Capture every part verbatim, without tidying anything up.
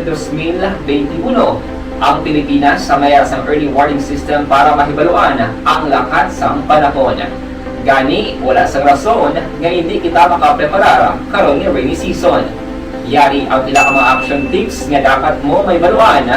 Dos mil benti uno, ang Pilipinas sa mayar sang early warning system para mahibaluan ang lakat sang panahon. Gani, wala sang rason nga hindi kita makapreparar karon nga rainy season. Yari ang pila ka mga action tips nga dapat mo mahibaluan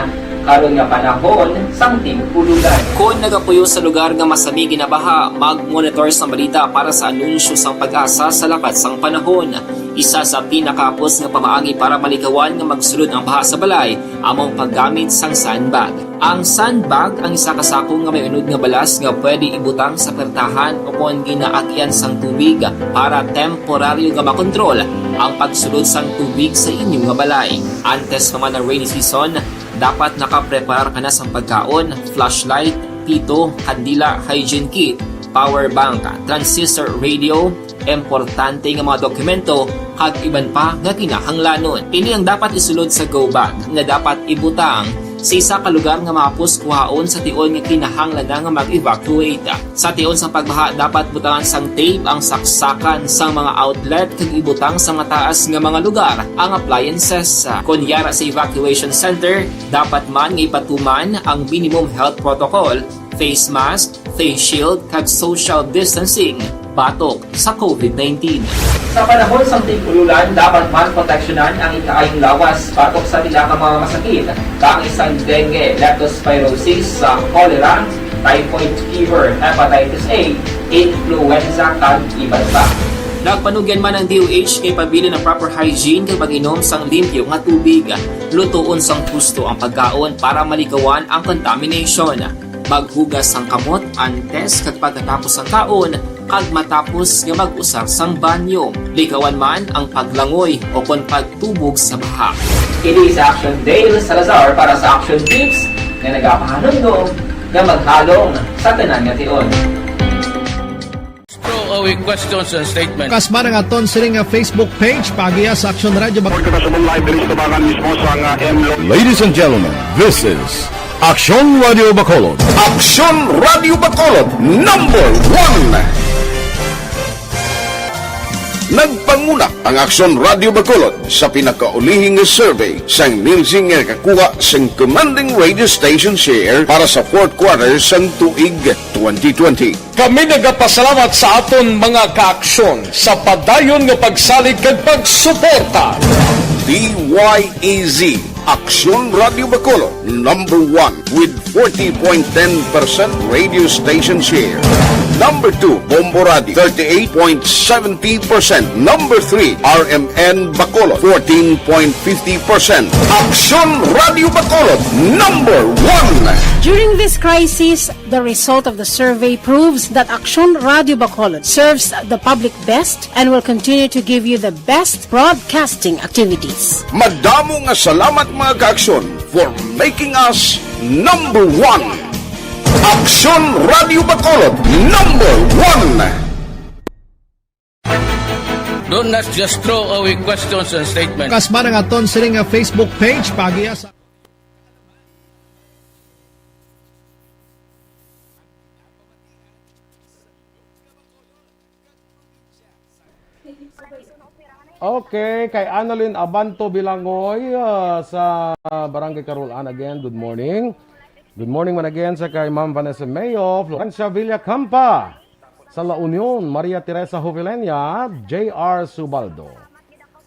karon nga panahon sang tig-ululan. Kon nagapuyo sa lugar nga masami ginabaha, mag-monitor sang balita para sa anunsyo sang PAGASA sa lakat sang panahon. Isa sa pinakahapos nga pamaagi para malikawan nga magsulod ang baha sa balay amo ang paggamit sang sandbag. Ang sandbag ang isa ka sako nga may unod nga balas nga pwede ibutang sa pertahan o kon ginaagyan sang tubig para temporaryo nga makontrol ang pagsulod sang tubig sa inyo nga balay. Antes pa man ang rainy season, dapat nakapreparar ka na sang pagkaon, flashlight, pito, kandila, hygiene kit, power bank, transistor radio, importante nga mga dokumento, kag iban pa nga kinahanglanon. Ini ang dapat isulod sa go bag nga dapat ibutang sa isa ka lugar nga mahapos kuhaon sa tion nga kinahanglan na nga mag-evacuate. Sa tion sang pagbaha, dapat butangan sang tape ang saksakan sang mga outlet kag ibutang sa mataas nga mga lugar ang appliances. Kon yara sa evacuation center, dapat man nga ipatuman ang minimum health protocol, face mask, face shield, kag social distancing batok sa covid nineteen. Sa panahon sang tig-ululan, dapat man proteksyonan ang ikaayong lawas batok sa pila ka mga masakit, kaangay sang dengue, leptospirosis, sa cholera, typhoid fever, hepatitis A, influenza, kag iban pa. Nagpanugyan man ang D O H kay pabilin ang proper hygiene kag pag-inom sang limpyo nga tubig. Lutoon sang husto ang pagkaon para malikawan ang contamination. Maghugas sang kamot antes kag pagkatapos sang kaon kag matapos nga mag-usar sang banyo. Likawan man ang paglangoy o kon pagtubog sa baha. Kini sa Action Dale Salazar para sa Action Tips nga nagapahanumdom nga maghalong sa tanan nga tion. Throwaway questions and statements. Kasma ang aton sini nga Facebook page, paagiha sa Action Radio Bacolod. Report kita sa live diri sa tubangan mismo sa nga M Lo- Ladies and gentlemen, this is Action Radio Bacolod. Action Radio Bacolod, number one. Nagpanguna ang Action Radio Bacolod sa pinakaulihing survey sang Nielsen nga nakakuha sang commanding radio station share para sa fourth quarter sang tuig twenty twenty. Kami nagapasalamat sa aton mga kaaksyon sa padayon nga pagsalig kag pagsuporta. D Y E Z, Aksyon Radio Bacolod, number one with forty point ten percent radio station share. Number two, Bombo Radio, thirty-eight point seventy percent. Number three, R M N Bacolod, fourteen point fifty percent. Aksyon Radio Bacolod, number one. During this crisis, the result of the survey proves that Aksyon Radio Bacolod serves the public best and will continue to give you the best broadcasting activities. Madamo nga salamat, mga kaaksyon, for making us number one. Aksyon Radio Bacolod, number one. Do not just throw away questions and statements. Kasma ang aton sini nga Facebook page, paagiha sa Okay, kay Annalyn Abanto Bilangoy, ah, sa Barangay Carolan. Again, good morning. Good morning man again sa kay Ma'am Vanessa Mayo, Florencia Villacampa sa La Union, Maria Teresa Jovelenia, J R Subaldo.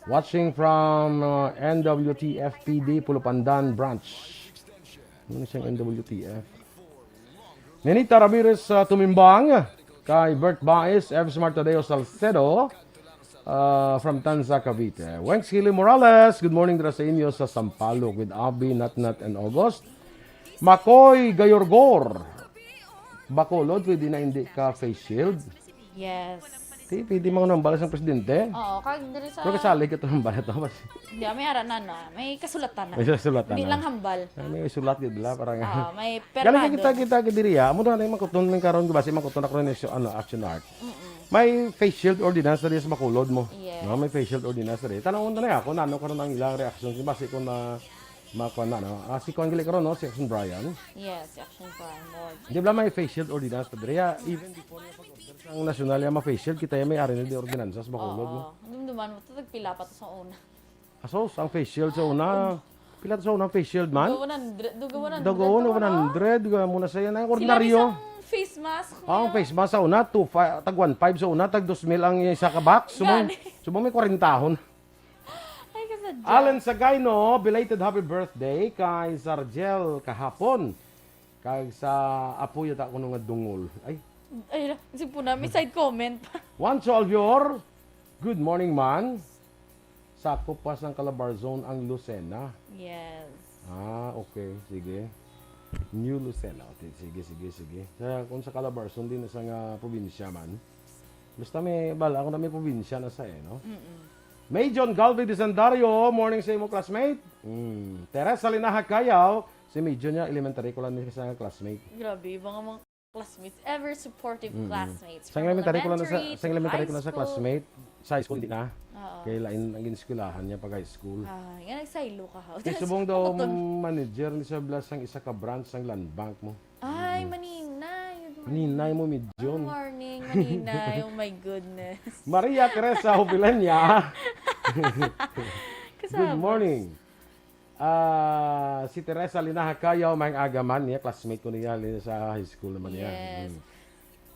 Watching from, uh, N W T F P D Pulupandan Branch. Ano siyang N W T F? Nenita Ramirez, uh, Tumimbang, kay Bert Baez, F Smart Tadeo Salcedo, uh, from Tanza, Cavite. Wenx Hili Morales, good morning dira sa inyo sa Sampaloc with Abby, Natnat, and August. Makoy Gayorgor, Bacolod, pwede na hindi ka face shield? Yes. Di, pwede mga nambal sang presidente. Oo, kag diri sa Pero kasali ka ito nambal ito. Mas Hindi, may ara na na. May kasulatan. May kasulatan Hindi na. lang hambal. Ay, may sulat gid la, parang Ah, may Galing ka permado. kita, kita, kita diri, ah. Amo na lang makuton lang karon, basi makuton ako ni, ano, action art. Mm-mm. May face shield ordinance na diya sa Bacolod mo. Yes. No, may face shield ordinance na diya. Tanawon na lang ako, nano karon ang ilang reaction. Basi kung na, makuha na, no? Ah, si Kuan gali karon, no? Si Action Brian. Yes, si Action Brian, Lord. Di ba may face shield ordinance na diya? Even before yung pag-order sa nasyonal, yung mga face shield, kita yung may ari na di ordinansa sa Bacolod, no? Oo. Dumduman mo, ito, tagpila pa to sa una. Asos, ang face shield sa una. Pila sa una face shield man? Duga one hundred, duga one hundred. Duga one hundred, duga mo na sa yan. Ang ordinaryo. Sila isang face mask. Ah, ang face mask sa una, two, five, tag one five sa una, tag two mil ang isa ka box. Subong, Gani. Subong may kwarentahon. Ay, kasadya. Alan Sagayno, belated happy birthday kay Sargel kahapon. Kag sa apo yata kuno nga dungol. Ay. Ay, si Puna, may side comment pa. Juancho Alvior, good morning, man. Sakop pa sang Calabarzon ang Lucena. Yes. Ah, okay. Sige. New Lucena. Okay, sige, sige, sige. Sa, kung sa Calabarzon, di na sa nga probinsya man. Basta may, bala, ako na may probinsya na sa, eh, no? Mm-mm. May John Galvin Disendario, morning sa imo classmate. Mm. Teresa Linaha Kayaw, si May John niya, elementary ko lang ni sa classmate. Grabe, mga, mga classmates, ever supportive Mm. classmates. Sa From elementary ko lang na sa, elementary sa to elementary ko high na sa school. classmate, sa high school, hindi na. Oo. Kay lain ang gineskwelahan niya pag high school. Ah, yan, nagsaylo ka, ha? Kay subong daw Ako to. manager ni Sir Blas ang isa ka branch ng land bank mo. Ay, Mm. maninay. Good morning. Maninay mo, May John. Good morning, maninay. Oh my goodness. Maria Teresa Hopilenya. Kasama. Good morning. Ah, si Teresa Linaha Kayaw, may aga man niya, classmate ko niya li-, sa high school naman niya. Yes. Mm.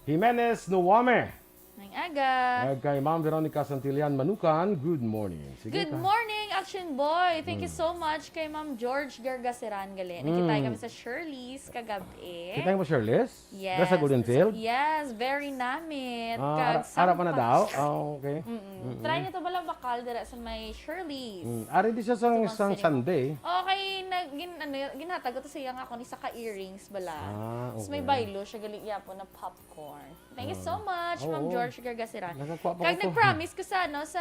Jimenez Nuwame. May aga. Kag kay Ma'am Veronica Santillan Manukan, good morning. Sige Good ka. morning, Action Boy. Thank you Mm. so much kay Ma'am George Gargaseran gali. Nagkita Mm. kami sa Shirley's kagabi. Kita mo, Shirley's? Yes. Dira sa Golden Field? Yes, very namit. Ah, Kag ara, ara pa na sampak. daw? Ah, okay. Mm-mm. Mm-mm. Try niyo to bala bakal dira sa may Shirley's. Mm. Ari di siya sang, Sa sang Monastery. Sunday. Okay, na, gin-, ano, ginhatag ko to sa iya nga ako ni sa ka-earrings bala. Ah, Tapos may okay. baylo siya, gali iya po na popcorn. Thank you so Ah. much, Ma'am Oo. George Gargaseran. Nakakuha pa Kag ko to. nag-promise ko sa, ano, sa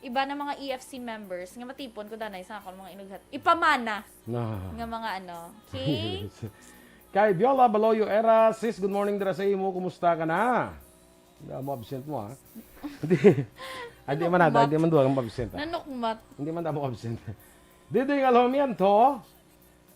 iba na mga E F C members nga matipon ko danay sa akon mga inughat. Ipamana Na. nga mga ano. Okay? Kay Viola Baloyo Era, sis, good morning dira sa imo. Kumusta ka na? Hindi mo absent mo, ha? Hindi. Hindi man nada, Nanukmat. hindi man duha ang absent, ha? Nanukmat. Hindi man damo absent. Diding Alhomiento,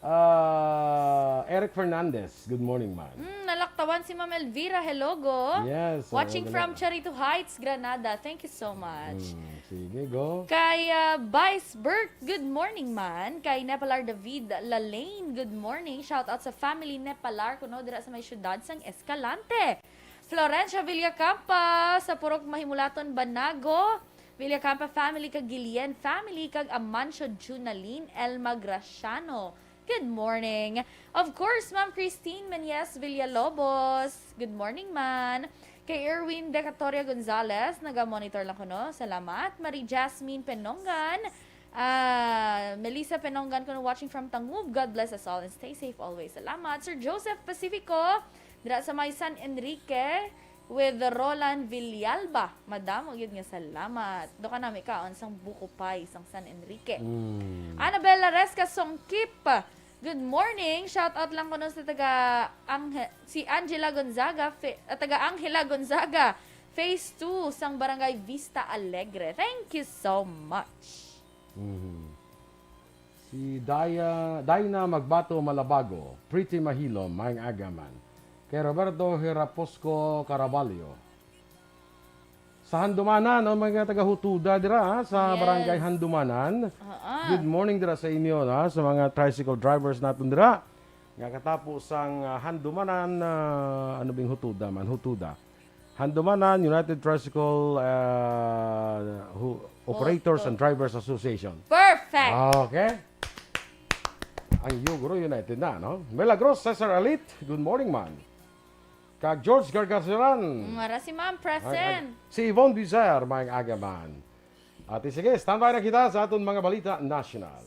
ah, Eric Fernandez, good morning, man. Mm, nalaktawan si Ma'am Elvira Helogo. Yes, oh, Watching wala. from Charito Heights, Granada. Thank you so much. Mm, sige, go. Kay, ah, Vice Bert, good morning, man. Kay Nepalar David Lalaine, good morning. Shout out sa family Nepalar kuno dira sa may syudad sang Escalante. Florencia Villacampa sa Purok Mahimulaton, Banago. Villacampa family kag Guillen family kag Amancio Junalin Elma Graciano. Good morning. Of course, Ma'am Christine Menyes Villalobos. Good morning, man. Kay Erwin Decatoria Gonzalez, naga-monitor lang kuno. Salamat. Marie Jasmine Penongan. Ah, Melissa Penongan kuno, watching from Tangub. God bless us all and stay safe always. Salamat. Sir Joseph Pacifico, dira sa may San Enrique with Roland Villalba. Madamo gyud nga salamat. Do ka nami kaon sang buko pie sang San Enrique. Mm. Annabella Resca Songkip. Good morning. Shout out lang kuno sa taga Anghe-, si Angela Gonzaga, fe-, ah, taga Angela Gonzaga, phase two sang Barangay Vista Alegre. Thank you so much. Mhm. Si Daya, Dina Magbato Malabago, Pretty Mahilom, maayong aga man. Kay Roberto Hiraposco Caraballo. Sa Handumanan, no, mga taga Hutuda dira, ha, sa Yes. Barangay Handumanan. Ah, ah. Good morning dira sa inyo, ha, sa mga tricycle drivers naton dira. Nga katapo sang, ah, Handumanan, ah, ano bing Hutuda man? Hutuda. Handumanan United Tricycle, ah, hu-, Operators Auto. and Drivers Association. Perfect! Okay. Ang Yugro United na, no? Milagros Cesar Alit, good morning, man. Kag George Gargaseran. Mara si Ma'am, Ay, present. ay, si Yvonne Bizar, maayong aga man. At sige, standby na kita sa aton mga balita national.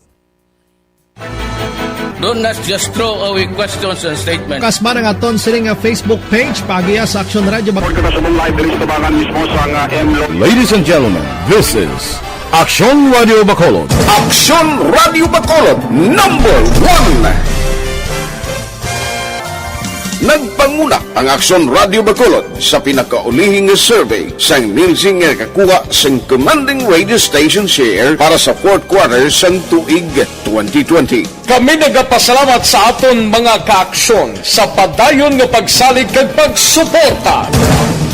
Don't just throw away questions and statements. Kasman ang aton sini nga Facebook page, paagiha sa Aksyon Radio Bacolod. Report ko na sa live diri sa Tabangan mismo sa nga M Lo- Ladies and gentlemen, this is Aksyon Radio Bacolod. Aksyon Radio Bacolod, number one. Nagpanguna ang Aksyon Radio Bacolod sa pinakaulihi nga survey sang Nielsen nga nakakuha sang commanding radio station share para sa fourth quarter sang tuig twenty twenty. Kami nagapasalamat sa aton mga kaaksyon sa padayon nga pagsalig kag pagsuporta.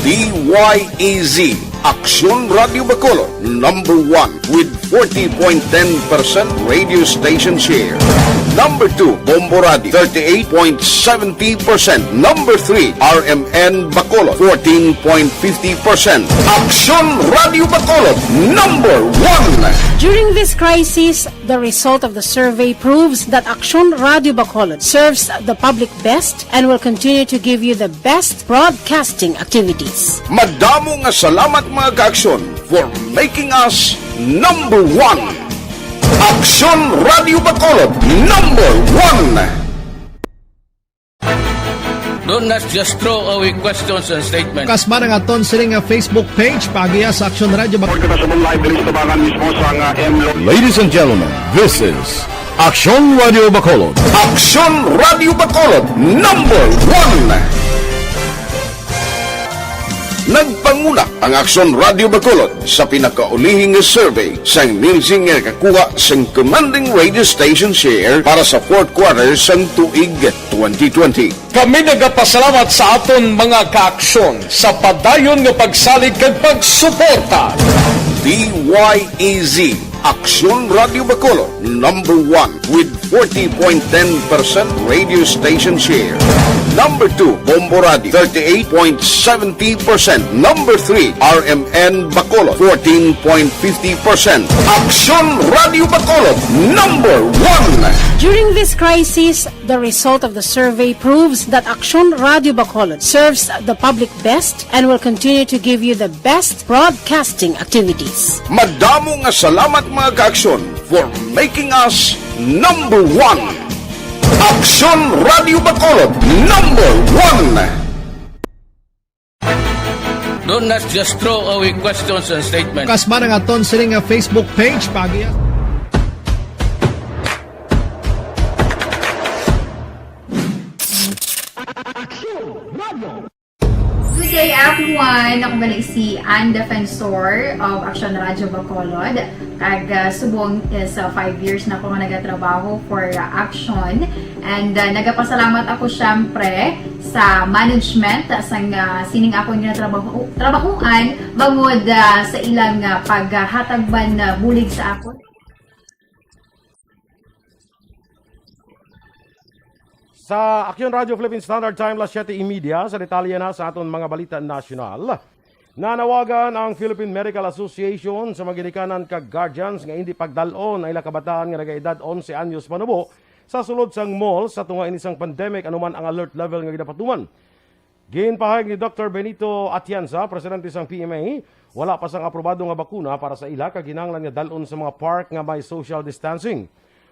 D Y E Z, Aksyon Radio Bacolod, number one with forty point ten percent radio station share. Number two, Bombo Radio, thirty-eight point seventy percent. Number three, R M N Bacolod, fourteen point fifty percent. Aksyon Radio Bacolod, number one. During this crisis, the result of the survey proves that Aksyon Radio Bacolod serves the public best and will continue to give you the best broadcasting activities. Madamo nga salamat, mga kaaksyon, for making us number one. Aksyon Radio Bacolod, number one. Don't just throw away questions and statements. Kasma ang aton sining nga Facebook page, paagiha sa Aksyon Radio Bacolod. Report kita sa live diri sa tabangan mismo sa nga M Lo- Ladies and gentlemen, this is Aksyon Radio Bacolod. Aksyon Radio Bacolod, number one. Nagpanguna ang Aksyon Radio Bacolod sa pinakaulihi nga survey sang Nielsen nga nakakuha sang commanding radio station share para sa fourth quarter sang tuig twenty twenty. Kami nagapasalamat sa aton mga kaaksyon sa padayon nga pagsalig kag pagsuporta. D Y E Z, Aksyon Radio Bacolod, number one with forty point ten percent radio station share. Number two, Bombo Radio, thirty-eight point seventy percent. Number three, R M N Bacolod, fourteen point fifty percent. Aksyon Radio Bacolod, number one. During this crisis, the result of the survey proves that Aksyon Radio Bacolod serves the public best and will continue to give you the best broadcasting activities. Madamo nga salamat, mga kaaksyon, for making us number one. Aksyon Radio Bacolod, number one. Don't just throw away questions and statements. Kasma ang aton sining nga Facebook page, pagi. Good day, everyone. Ako gali si Ann Defensor of Aksyon Radio Bacolod. Kag, ah, subong is, ah, five years na ako nga nagatrabaho for, ah, Aksyon. And, ah, nagapasalamat ako, syempre, sa management, ah, sang, ah, sining akon nga trabaho, trabahuan, bangod, ah, sa ilang, ah, paghatag man, ah, bulig sa akon. Sa Aksyon Radio Philippine Standard Time, las siete y media, sa detalye na sa aton mga balita nasyonal. Nanawagan ang Philippine Medical Association sa mga ginikanan kag guardians nga indi pagdal-on ang ila kabataan nga nagaedad onse anyos manubo sa sulod sang mall sa tunga ini sang pandemic, anuman ang alert level nga ginapatuman. Ginpahayag ni Doktor Benito Atienza, presidente sang P M A, wala pa sang aprobado nga bakuna para sa ila kag kinahanglan nga dal-on sa mga park nga may social distancing.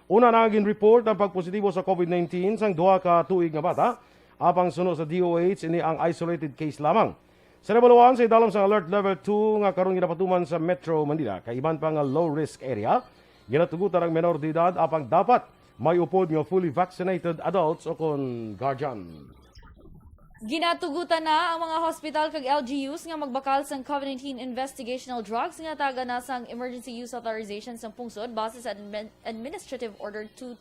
Una na ginreport ang pagpositibo sa covid nineteen sang duha ka tuig nga bata, apang suno sa D O H, ini ang isolated case lamang. Sa nabaluan, sa idalom sang Alert Level two nga karon ginapatuman sa Metro Manila, kay iban pa nga low-risk area, ginatugutan ang menor de edad, apang dapat may upod nga fully vaccinated adults o kon guardian. Ginatugutan na ang mga hospital kag L G Us nga magbakal sang covid nineteen investigational drugs nga taga na sang Emergency Use Authorization sang pungsod base sa Admin-, Administrative Order two,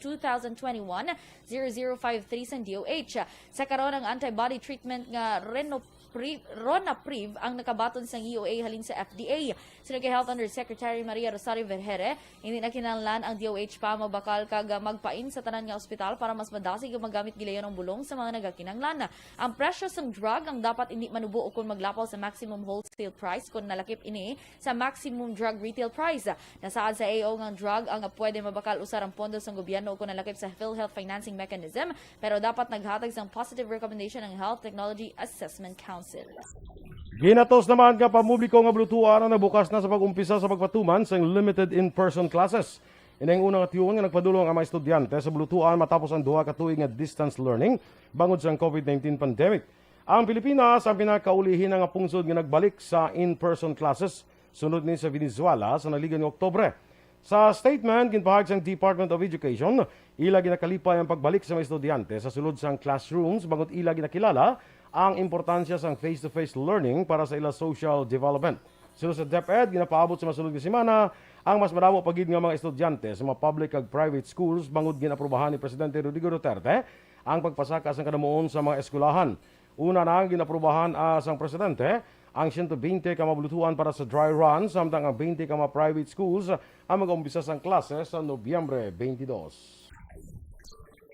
two thousand twenty-one, zero zero five three sang D O H. Sa karon, ang antibody treatment nga Renopri-, Ronapriv ang nakabaton sang E O A halin sa F D A. Suno kay Health Undersecretary Maria Rosario Vergeire, hindi na kinahanglan ang D O H pa magbakal kag magpain sa tanan nga ospital para mas madasig ang magamit gilayon ang bulong sa mga nagakinahanglan. Ang presyo sang drug ang dapat indi manubo ukon maglapaw sa maximum wholesale price kon nalakip ini sa maximum drug retail price. Nasaad sa A O nga ang drug ang pwede mabakal usar ang pondo sang gobyerno ukon nalakip sa PhilHealth financing mechanism, pero dapat naghatag sang positive recommendation ang Health Technology Assessment Council. Ginatos naman nga pamublika nga bulutuan ang nabukas na sa pag-umpisa sa pagpatuman sang limited in-person classes. Ini ang una nga tion nga nagpadulong ang mga estudyante sa bulutuan matapos ang duha ka tuig nga distance learning bangod sang covid nineteen pandemic. Ang Pilipinas ang pinakaulihi na nga pungsod nga nagbalik sa in-person classes, sunod ni sa Venezuela sa naligad nga Oktubre. Sa statement, ginpahayag sang Department of Education, ila ginakalipay ang pagbalik sa mga estudyante sa sulod sang classrooms bangod ila ginakilala ang importansya sang face-to-face learning para sa ila social development. Suno sa DepEd, ginapaabot sa masunod nga semana ang mas madamo pa gid nga mga estudyante sa mga public kag private schools bangod gin-aprubahan ni Presidente Rodrigo Duterte ang pagpasaka sang kadamuon sa mga eskwelahan. Una na ang gin-aprubahan, ah, sang Presidente ang siyento bente ka mga bulutuhan para sa dry run, samtang ang bente ka mga private schools ang mag-umpisa sang klase sa Nobyembre twenty-two.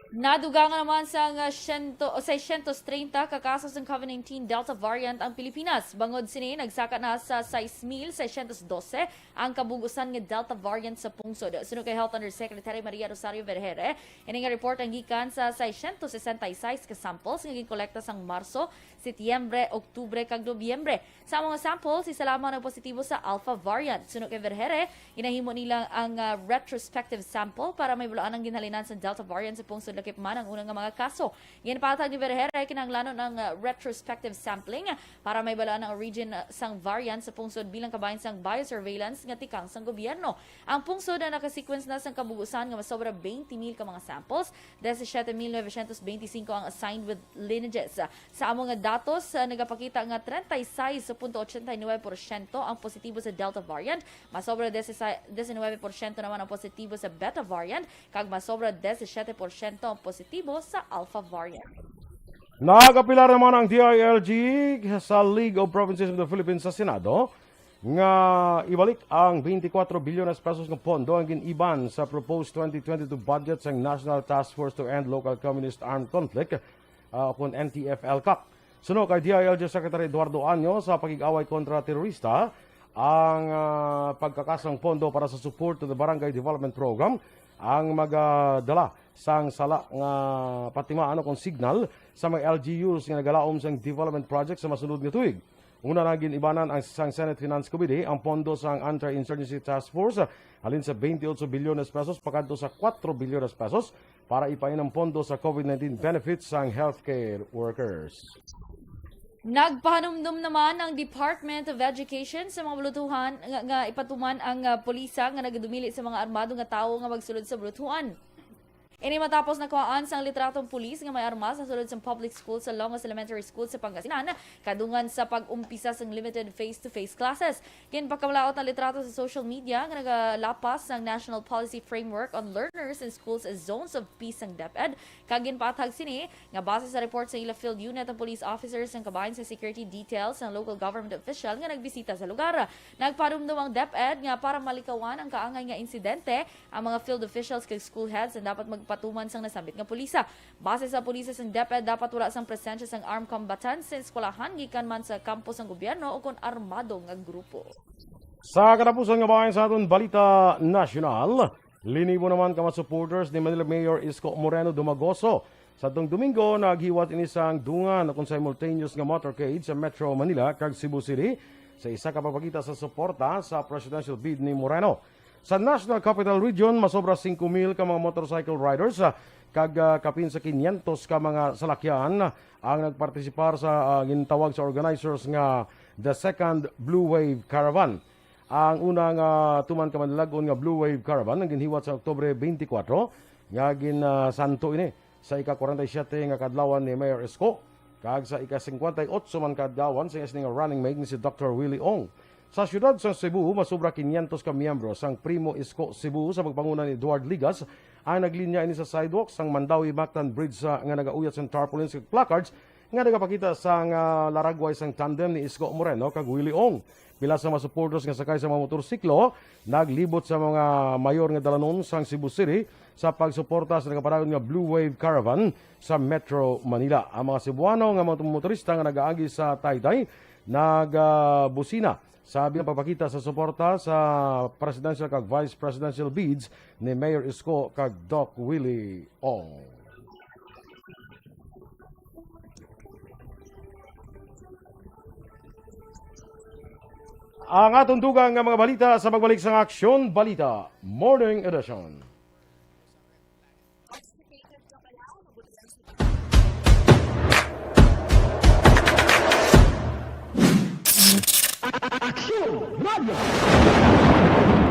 Nadugangan naman sang, ah, siyento, o seiscientos treinta ka kaso sang COVID nineteen Delta variant ang Pilipinas. Bangod sini, nagsaka na sa sais mil seiscientos dose ang kabug-usan nga Delta variant sa pungsod. Suno kay Health Undersecretary Maria Rosario Vergere, ini nga report ang gikan sa seiscientos sesenta y seis ka samples nga ginkolekta sang Marso, Setyembre, Oktubre, kag Nobyembre. Sa mga samples, isa lamang ang positibo sa Alpha variant. Suno kay Vergere, ginahimo nila ang, ah, retrospective sample para mahibaluan ang ginhalinan sa Delta variant sa pungsod, lakip man ang una nga mga kaso. Ginpatag ni Vergere, kinahanglanon ang, ah, retrospective sampling para mahibaluan ang origin, ah, sang variant sa pungsod bilang kabahin sang biosurveillance nga tikang sang gobyerno. Ang pungsod ang naka-sequence na sang kabug-usan nga masobra twenty mil ka mga samples, disisiete mil novecientos benti singko ang assigned with lineages. Sa amo nga datos, ah, nagapakita nga treinta y seis punto ochenta y nueve porsyento ang positibo sa Delta variant, masobra dieciséis, diecinueve porsyento naman ang positibo sa Beta variant, kag masobra diecisiete porsyento ang positibo sa Alpha variant. Nagapilar naman ang D I L G sa League of Provinces of the Philippines sa Senado nga ibalik ang twenty-four bilyones pesos nga pondo ang gin-iban sa proposed twenty twenty-two budget sang National Task Force to End Local Communist Armed Conflict, ah, o kon N T F L CAC. Suno kay D I L G Secretary Eduardo Año, sa pakig-away kontra terorista, ang, ah, pagkakasang pondo para sa support to the Barangay Development Program ang magadala sang sala nga patimaan o kon signal sa mga L G Us nga nagalaom sang development project sa masunod nga tuig. Una na gin-ibanan ang sang Senate Finance Committee ang pondo sang Anti-Insurgency Task Force, halin sa twenty-eight bilyones pesos pakadto sa four bilyones pesos para ipain ang pondo sa COVID nineteen benefits sang healthcare workers. Nagpahanumdom naman ang Department of Education sa mga bulutuhan nga, nga ipatuman ang, ah, pulisa nga nagadumili sa mga armado nga tawo nga magsulod sa bulutuhan. Ini matapos nakuhaan sang litratong pulis nga may armas sa sulod sang public school sa Longos Elementary School sa Pangasinan, kadungan sa pag-umpisa sang limited face-to-face classes. Ginpakamalaut ang litrato sa social media nga nagalapas sang National Policy Framework on Learners in Schools as Zones of Peace sang DepEd, kag ginpaathag sini nga base sa report sa ila field unit ang police officers ang kabahin sa security details sang local government official nga nagbisita sa lugar. Nagpahanumdom ang DepEd nga para malikawan ang kaangay nga insidente, ang mga field officials kag school heads ang dapat magpatuman sang nasambit nga pulisa. Base sa pulisa sang DepEd, dapat wala sang presensya sang armed combatants since wala han gikan man sa kampo sang gobyerno o kon armado nga grupo. Sa katapusan nga bahin sa aton balita nasyonal, linibo naman ka mga supporters ni Manila Mayor Isko Moreno Dumagoso. Sa tong Domingo, naghiwat ini sang dungan o kon simultaneous nga motorcade sa Metro Manila kag Cebu City sa isa ka pagpakita sa suporta sa presidential bid ni Moreno. Sa National Capital Region, masobra singko mil ka mga motorcycle riders, ah, kag, ah, kapin sa kinyentos ka mga salakyan ang nagpartisipar sa, ah, gintawag sa organizers nga The Second Blue Wave Caravan. Ang una nga tuman ka manlagon nga Blue Wave Caravan ang ginhiwat sa Oktubre twenty-four, nga gin, ah, santo ini sa ika-kwarenta y siyete nga kadlawan ni Mayor Isko, kag sa ika-singkwenta y otso man kadlawan sa iya sini nga running mate nga si Doktor Willie Ong. Sa siyudad sa Cebu, masobra kinyentos ka miyembro sang Primo Isko Cebu sa pagpanguna ni Eduard Ligas ang naglinya ini sa sidewalk sang Mandaue-Mactan Bridge sa, nga nagauyat sang tarpaulins kag placards nga nagapakita sang, ah, laragway sang tandem ni Isko Moreno kag Willie Ong. Pila sa mga supporters nga sakay sa mga motorsiklo naglibot sa mga mayor nga dalanon sang Cebu City sa pagsuporta sa nagapadayon nga Blue Wave Caravan sa Metro Manila. Ang mga Cebuano nga mga motorista nga nagaagi sa Taytay nagabusina sa bilang pagpakita sa suporta sa presidential kag vice presidential bids ni Mayor Isko kag Doc Willie Ong. Ang aton dugang nga mga balita sa pagbalik sang Aksyon Balita Morning Edition.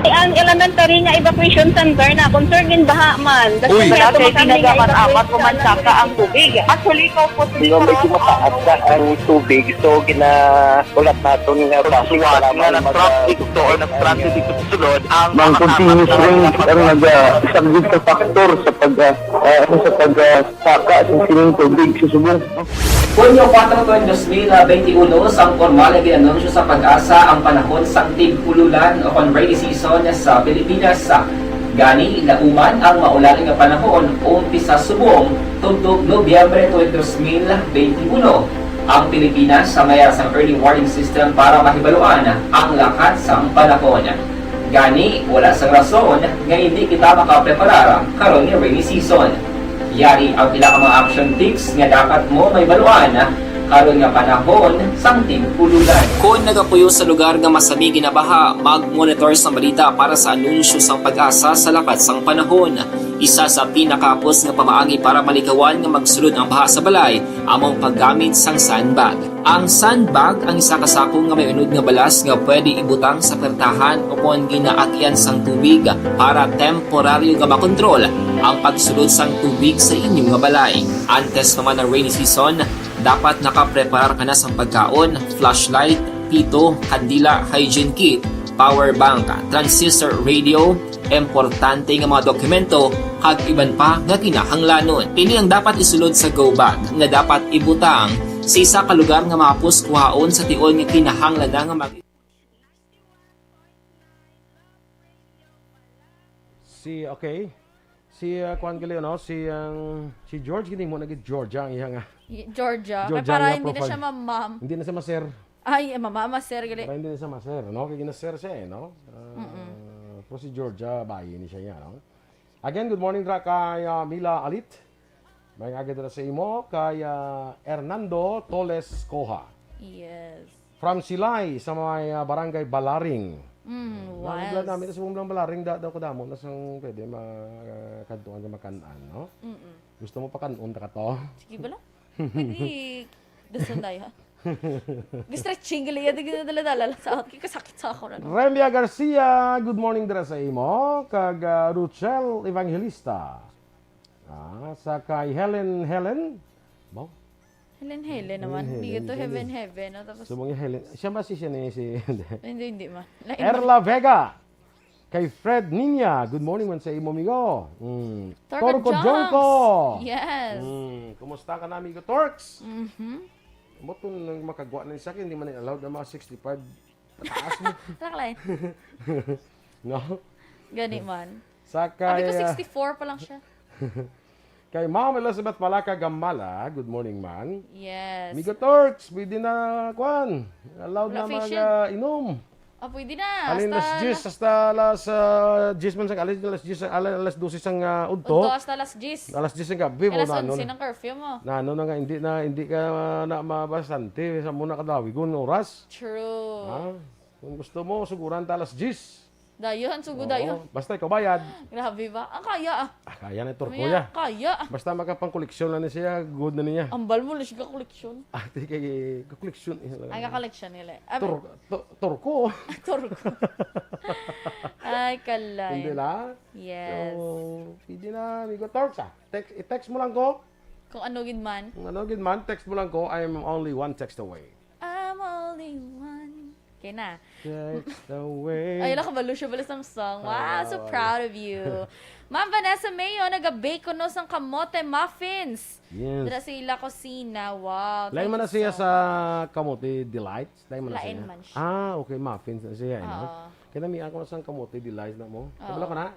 Ang elementary nga evacuation center na concern in baha man. Uy. Wala kay tinaga man, apat ko man saka ang tubig. Actually, ko po. Medyo mataas na ang tubig, so gina-, ulat naton nga basic nga lamang nag-traffic to or nag-transit dito sa sulod ang mga continuous rain ang nagasaglit sa factor sa pag, ah, ah, ano, sa pag, ah, saka sa sining tubig sa subong. Hunyo kuwatro, tuig dos mil benti uno, sang pormal nga gin-anunsyo sa PAGASA ang panahon sang tig-ululan o kon rainy season sa Pilipinas. Gani, lauman ang maulan nga panahon umpisa subong tubtob Nobyembre tuig dos mil benti uno. Ang Pilipinas may ara sang early warning system para mahibaluan ang lakat sang panahon. Gani, wala sang rason nga hindi kita makapreparar karon nga rainy season. Yari ang pila ka mga action tips nga dapat mo mahibaluan karon nga panahon sang tig-ululan. Kon nagapuyo sa lugar nga masami ginabaha, mag-monitor sang balita para sa anunsyo sang PAGASA sa lakat sang panahon. Isa sa pinakahapos nga pamaagi para malikawan nga magsulod ang baha sa balay amo ang paggamit sang sandbag. Ang sandbag ang isa ka sako nga may unod nga balas nga pwede ibutang sa pertahan o kon ginaagyan sang tubig para temporaryo nga makontrol ang pagsulod sang tubig sa inyo nga balay. Antes pa man ang rainy season, dapat nakapreparar ka na sang pagkaon, flashlight, pito, kandila, hygiene kit, power bank, transistor radio, importante nga mga dokumento, kag iban pa nga kinahanglanon. Ini ang dapat isulod sa go bag nga dapat ibutang sa isa ka lugar nga mahapos kuhaon sa tion nga kinahanglan na nga mag- Si, okay. Si, uh, kuan gali, no? Si, ang, si George, gini mo na gid Georgia ang iya nga. Y- Georgia. Kay Georgia para nga hindi na profile. Siya ma-ma'am. Hindi na siya ma-sir. Ay, eh, mama, ma-sir gali. Para hindi na siya ma-sir, no? Kay gina-sir siya, eh, no? Ah, Mm-mm. Pero si Georgia, bayi ni siya niya, no? Again, good morning, dra kay, ah, Mila Alit. May aga dira sa imo, kay, ah, Hernando Toles Coha. Yes. From Silay, sa may, ah, barangay Balaring. Mm, Ang wild. Namin sa Bumlang Balaring, da, daw kadamo na sang pwede ma-, ah, kantuan nga makan-an, no? Mm-mm. Gusto mo pakan-on ta ka to? Sige bala. Pwede. Gusto na yun. Stretching gali yan, di na dala-dala lang sa akin. Kasakit sa ako na. Remia Garcia, good morning dira sa imo. Kag, ah, Ruchel Evangelista. Ah, sa kay Helen, Helen? Ba? Helen, Helen naman. Helen, Hindi ito Helen. Heaven, heaven. No? Tapos, So, mga Helen. Siya ba si, siya ni si Hindi, hindi man. Lain Erla man. Vega. Kay Fred Niña, good morning man sa imo, amigo. Mm. Torco Torco Junks. Junco. Yes. Mm, kumusta ka na, amigo Torks? Mhm. Mo to nang makagwa na sa akin, hindi man allowed ang mga sixty-five. Pataas mo. Raklay. No? Gani man. Sa Abi ko kay, ah, sixty-four pa lang siya. Kay Ma'am Elizabeth Palaka Gamala, good morning, man. Yes. Amigo Torks, pwede na, kwan. Allowed Wala na mag, fishing. Ah, inom. Ah, pwede na. Alin Hasta alas diyes, la- hasta alas, ah, diyes man sang, alin alas diyes, ala-, alas dose sang, ah, udto. Udto hasta alas diyes. Alas diyes sang gabi, Kay alas mo, nano onse na. Ng curfew mo. Nano na nga, hindi na, hindi ka na mabastante sa muna kadawig, kung oras. True. Ha? Kung gusto mo, suguran ta alas diyes. Dayon, sugo Oo, dayon. Basta ikaw bayad. Grabe ba? Ang kaya, ah. Ah, kaya na, turko Kaya, ya. Kaya, ah. Basta makapang-koleksyon lang na siya, good na niya. Ambal mo, lang siya ka-koleksyon. Ate, kay ka-koleksyon, eh, lang. Ay, ka-koleksyon, nila. Abi Tur-, tu-, turko. Turko. Ay, kalay. Hindi lang. Yes. So, pwede na, amigo Torks, ah. Text, i-text mo lang ko. Kung ano gid man. Kung ano gid man, text mo lang ko. I am only one text away. I'm only one. Okay na. Text away. Ay, nakabalo siya pala sa song. Wow, so Ay. Proud of you. Ma'am Vanessa Mayo, nag-bake kuno sang kamote muffins. Yes. Dira sa ila kusina. Wow, Lain thank man na you siya so sa much. Kamote Delights? Lain man na Lain siya? Man siya. Ah, okay. Muffins na siya, eh, no? Oo. Kaya namian ko na sang Kamote Delights na mo. Oo. Kabalo ko na?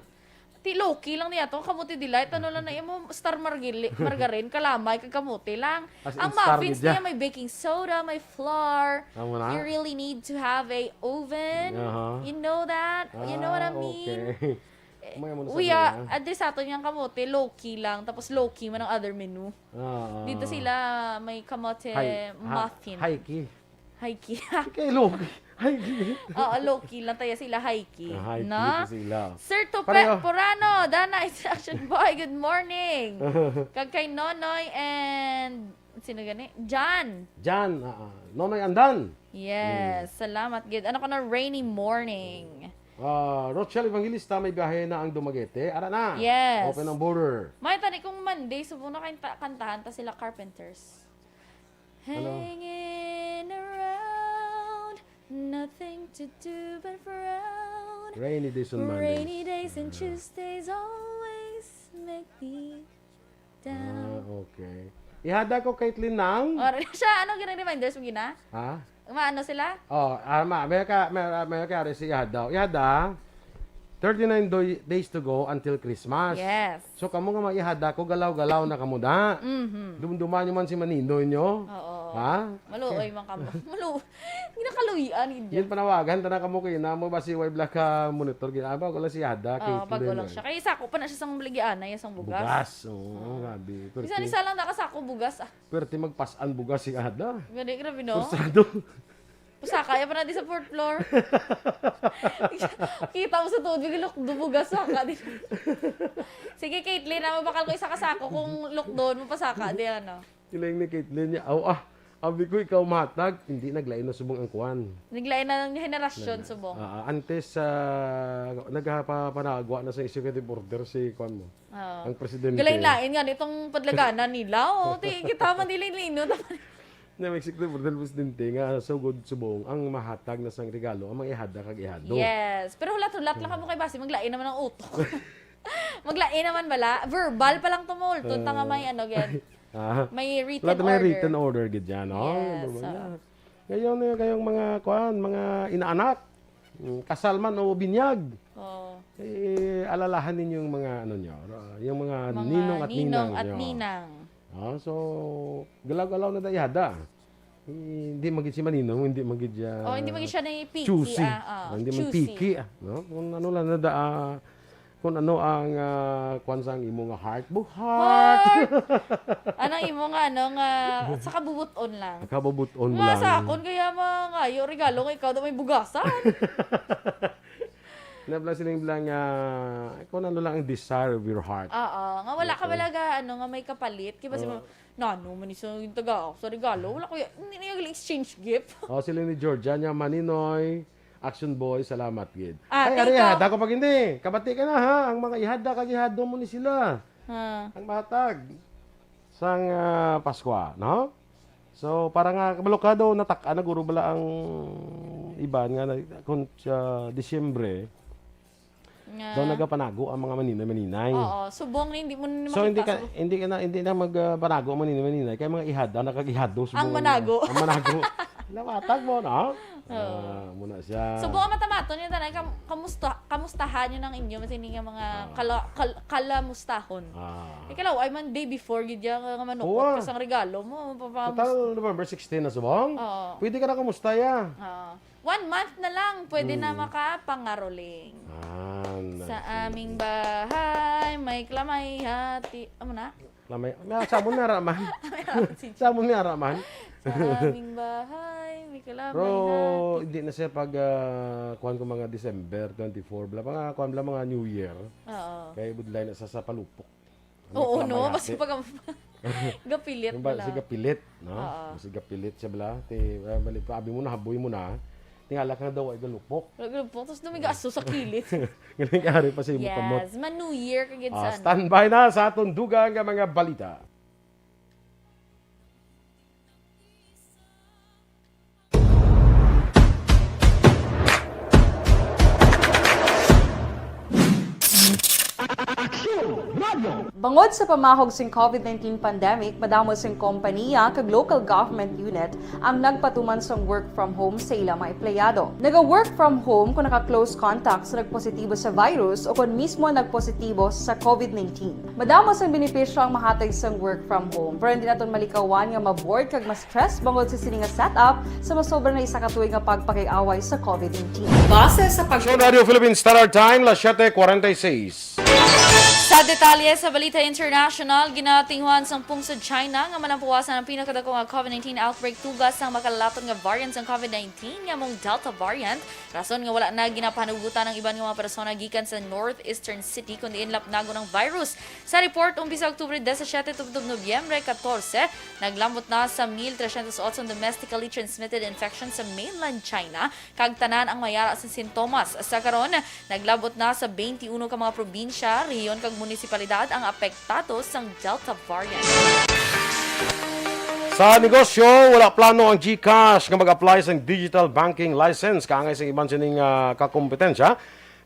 Ti low-key lang niya to, kamote delight, ano lang na imo, star margili-, margarine, kalamay, kag kamote lang. As in Ang star muffins media? Niya may baking soda, may flour. Amo na? You really need to have a oven. Aha. You know that? You know what I Ah, mean? Okay. Eh, May amo na sa we, ah, niya. At least ato niyang kamote, low-key lang. Tapos low-key man ang other menu. Ah, Dito ah. Sila, may kamote High, ha-, muffin. High key. High key. Kay low key. High key. Oo, low key lang tayo sila, high key. Ah, high key No? to sila. Sir Tope Pareho. Porano, Dana Instruction Boy, good morning. Kag kay Nonoy and, sino gani? Jan. Jan, ah, ah. Nonoy Andan. Yes, Mm. salamat gid. Ano ka na, rainy morning? Ah, Rochelle Evangelista, may biyahe na ang Dumaguete. Ara na. Yes. Open ang border. May tani kung Monday, subo na kay ta-, kantahan ta sila Carpenters. Hello. Hanging around, nothing to do but frown. Rainy days on Mondays. Rainy days and Ah. Tuesdays always make me down. Ah, okay. Ihada ko, Caitlyn, ng Or siya, ano, gina-reminders mo gina? Ha? Maano sila? Oh, ama, may ka, may, may ka, si Ihada. Ihada, thirty-nine doy- days to go until Christmas. Yes. So, kamo nga maihada ko, galaw-galaw na kamo da. Mhm. Dumduman nyo man si Maninoy nyo. Oo. Ha? Maluoy man kamo. Malu-, ginakaluyan, hindi. Yun panawagan, tana kamo kayo na mo ba si Y Black ka monitor? Gina-, ah, bago lang si Ihada, Oo, Caitlyn, bago lang eh. Siya. Kaya sako pa na siya sang baligiana, yung sang bugas. Bugas, oo, Oo. grabe. Pero Bisan kay isa lang nakasako bugas, ah. Pwerte magpas-an bugas si Ada. Gani, grabe, no? Kursado. Pusaka, yan pa na di sa fourth floor. Kita mo sa tuod, may lukdo bugas, saka di. Sige, Caitlyn, ah, mabakal ko isa ka sako kung lukdon mo, pasaka di, ano. Kiling ni Caitlyn niya, "Aw, ah, abi ko ikaw matag, hindi naglain na subong ang kwan." Naglain na ng henerasyon, Nag- subong. Ah, antes, ah, nagpapanagwa na sa executive order si kwan mo. Oo. Ang presidente. Galain-lain nga nitong padlaganan nila. Oh, ti-, kita man dili lino. Na may executive order ng presidente nga sugod subong ang mahatag na sang regalo ang mga ihada kag ihado. Yes. Pero hulat-hulat lang kamo kay basi maglain naman ang utok. Maglain naman bala. Verbal pa lang tumultun ta nga may ano, gid. Ah. May written Wala may order. written order gid yan, no? Yes, Ano ba oo. yan? Ngayon, eh, kayong mga, kuan, mga inaanak, mm, kasal man o binyag, Oo. eh, alalahan ninyo yung mga, ano nyo, ra-, yung mga Mga ninong at ninong ninang at nyo. ninang. Ah, so, galaw-galaw na dayada. Eh, hindi magid si Maninong, hindi magid siya Oh, hindi magid siya na picky, choosy. ah, ah, Hindi man choosy. picky, ah, no? Kung ano lang na da, ah, kung ano ang, ah, kwan sa ang imo nga heart. Buhat! Heart! Anong imo nga, ano, nga, sa kabubuton lang. Kabubuton Nga lang. sa akon, kaya mangayo regalo nga ikaw daw may bugasan. Nabla siling bla nga, kung ano lang ang desire of your heart. Oo, nga wala ka Oo. bala ga, ano, nga may kapalit. Kaya ba si Oo. mga, "Nano man isa yung taga ako sa regalo? Wala ko ya-," hindi na yung exchange gift. Oh, sila ni Georgia niya, Maninoy, Action Boy, salamat gid. Ah, Ay, thank ari, you. ha, dako pag hindi. Kabati ka na, ha? Ang mga ihada, kag ihado mo ni sila. Ha. Ang matag. Sang, ah, Paskwa, no? So, para nga, kabalukado, natak-, ah, naguro bala ang iban nga, na-, kung sa Disyembre, Nga. daw nagapanago ang mga maninay-maninay. Oo, subong na hindi mo na So, hindi makita ka, sa hindi ka na, hindi na mag, ah, panago ang maninay-maninay. Kaya mga ihada, nakag-ihado, subong Ang manago. ang manago. Lawatag mo, no? Oo. Ah, muna siya. Subong ang matamaton yun, tanay, kam-, kamusta, kamustahan yun ang inyo, mas hindi nga mga Ah. kala-, kal-, kalamustahon. Ah. Ikaw, ay man, day before, gid yan, nga manukot Oo, ah. ka sang regalo mo, papamus- Total, November sixteen na, subong? Oo. Pwede ka na kumusta, ya? Oo. One month na lang, pwede na Hmm. makapangaroling. Ah, Sa na- aming bahay, may klamay hati. Amo na? Klamay. May, sa amon may araman. May araman si Sa amon may araman. Sa aming bahay, may klamay Pero hati. hindi na siya pag, ah, kuwan ko mga December twenty-four, bla, mga kuwan bla, mga New Year. Oo. Kaya budlay na sa, sa palupok. Ano Oo, yung no? klamay Basta hati? pag gapilit Yung ba, na lang. Siga pilit, no? Oo. Siga pilit siya bala. Ti, ah, bali, abi mo na, haboy mo na. Tingala ka daw ay galupok. Galupok, tapos dumiga aso sa kilid. Galing ka, hari pa sa imo kamot. Yes, ma-New Year ka gid Ah, sa ano. Standby na sa aton dugang nga mga balita. Aksyon Radio. Bangod sa pamahog sing COVID nineteen pandemic, madamo sing kompaniya kag local government unit ang nagpatuman sang work from home sa ila mga empleyado. Naga-work from home kung naka-close contact sa nagpositibo sa virus o kon mismo nagpositibo sa COVID nineteen. Madamo sang benepisyo ang mahatag sang work from home, pero hindi naton malikawan nga ma-bored kag ma-stress bangod sa sini nga setup sa masobra na isa ka tuig nga pagpakiaway sa COVID nineteen. Base sa pag- Aksyon Radio Philippine Standard Time, las siete cuarenta y seis. Sa detalye sa balita international, ginatinguhan sang pungsod China nga manampuwasan ang pinakadako nga COVID nineteen outbreak tuga sang makalalaton nga variant sang COVID nineteen nga mong Delta variant, rason nga wala na ginapahanugutan ang iban nga mga persona gikan sa northeastern city kundi inlapnagon ang virus. Sa report, umpisa Oktubre disisiete tubtob Nobyembre katorse, naglambot na sa mil tresyentos otso domestically transmitted infection sa mainland China, kag tanan ang may ara sa sintomas. Sa karon, naglabot na sa twenty-uno ka mga probinsya, rehiyon kag munisipalidad ang apektado sang Delta variant. Sa negosyo, wala plano ang GCash nga mag-apply sang digital banking license kaangay sang iban sining, ah, kakompetensya.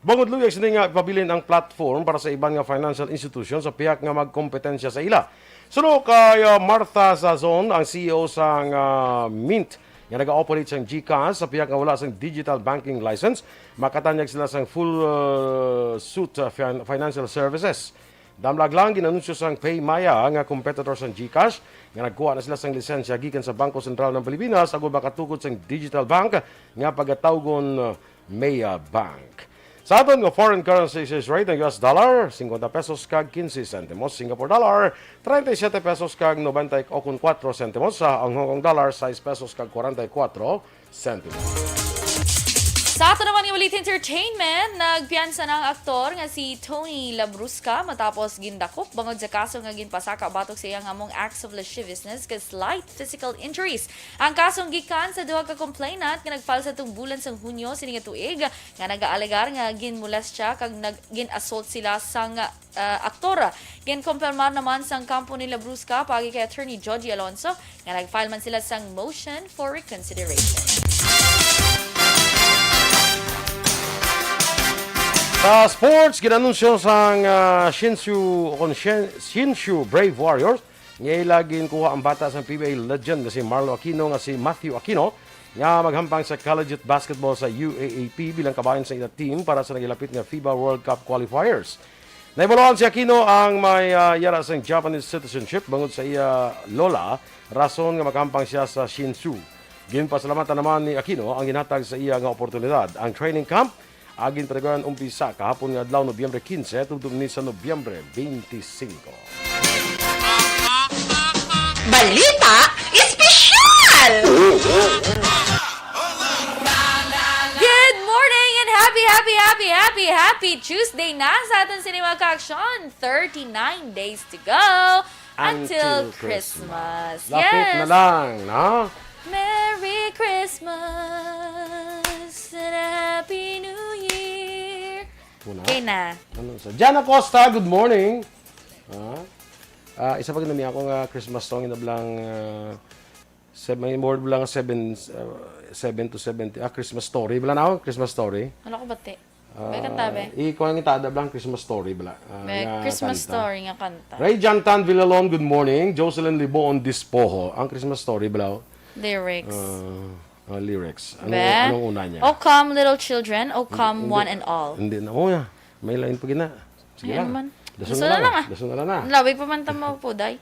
Bangod luyag sini nga ipabilin ang platform para sa iban nga financial institution sa pihak nga magkompetensya sa ila. Suno kay, ah, Martha Zazon, ang C E O sang, ah, Mint, nga naga-operate sang GCash, sa pihak nga wala sang digital banking license, makatanyag sila sang full, ah, suite, ah, fin-, financial services. Damlag lang, ginanunsyo sang PayMaya nga competitor sang GCash nga nagkuha na sila sang lisensya gikan sa Bangko Sentral ng Pilipinas agud makatukod sang digital bank nga pagatawgon, uh, Maya Bank. Sa aton nga foreign currency exchange rate, ang U S dollar, fifty pesos kag quince centimos, Singapore dollar, treinta y siete pesos kag noventa y cuatro centimos, sa ang Hong Kong dollar, sais pesos kag kwarenta y kuwatro sentimos. Sa ato naman nga balita entertainment, nagpiyansa na ang aktor nga si Tony Labrusca matapos gindakop bangod sa kaso nga ginpasaka batok sa iya nga among acts of lasciviousness kag slight physical injuries. Ang kaso gikan sa duha ka complainant nga nag-file sa tungbulan sang Hunyo sini nga tuig nga nagaalegar nga ginmolestya kag nag-, gin-assault sila sang ah, aktor. Ginkumpirmar naman sang kampo ni Labrusca paagi kay Attorney Joji Alonso nga nag-file man sila sang motion for reconsideration. Sa sports, ginanunsyo sang, ah, Shinshu, o kon Shin-, Shinshu Brave Warriors nga ila ginkuha ang bata sang P B A legend nga si Marlo Aquino nga si Matthew Aquino nga maghampang sa Collegiate Basketball sa U A A P bilang kabahin sa ila team para sa nagilapit nga FIBA World Cup qualifiers. Nahibaluan si Aquino ang may, ah, yara sang Japanese citizenship bangod sa iya lola, rason nga makahampang siya sa Shinsu. Ginpasalamatan naman ni Aquino ang ginhatag sa iya nga oportunidad. Ang training camp, ah, ginpatigayon umpisa kahapon nga adlaw, Nobyembre quince, tubtob ni sa Nobyembre twenty-five. Balita Espesyal! Good morning and happy, happy, happy, happy, happy Tuesday na sa aton sini mga ka-aksyon. Thirty-nine days to go until Christmas. Lapit na lang, no? Merry Christmas and a Happy New Year. Muna. Okay na. Ano sa Jana Costa, good morning. Ah, ah, isa pa ginami ako nga Christmas song ina bala nga seven, may more bala nga seven, ah, seven to seventy. Ah, Christmas Story. Bala na ako, Christmas Story. Ano ko bati? May kanta, be? Ah, ikaw ang itada bala ang Christmas Story bala. Ah, May nga Christmas kanta. Story nga kanta. Ray Jantan Villalon, good morning. Jocelyn Liboon Dispoho, ang Christmas Story bala. Lyrics. Ah, ah, lyrics. Ano, Be? Anong una niya? Oh come, little children. Oh come, Hindi- one and all. Hindi na. Oh, yeah. May lain pa gina. Sige Ayan na. man. Dason Dason na na lang, lang. ah. Dason na lang na. Labi pa man ta mo po, day.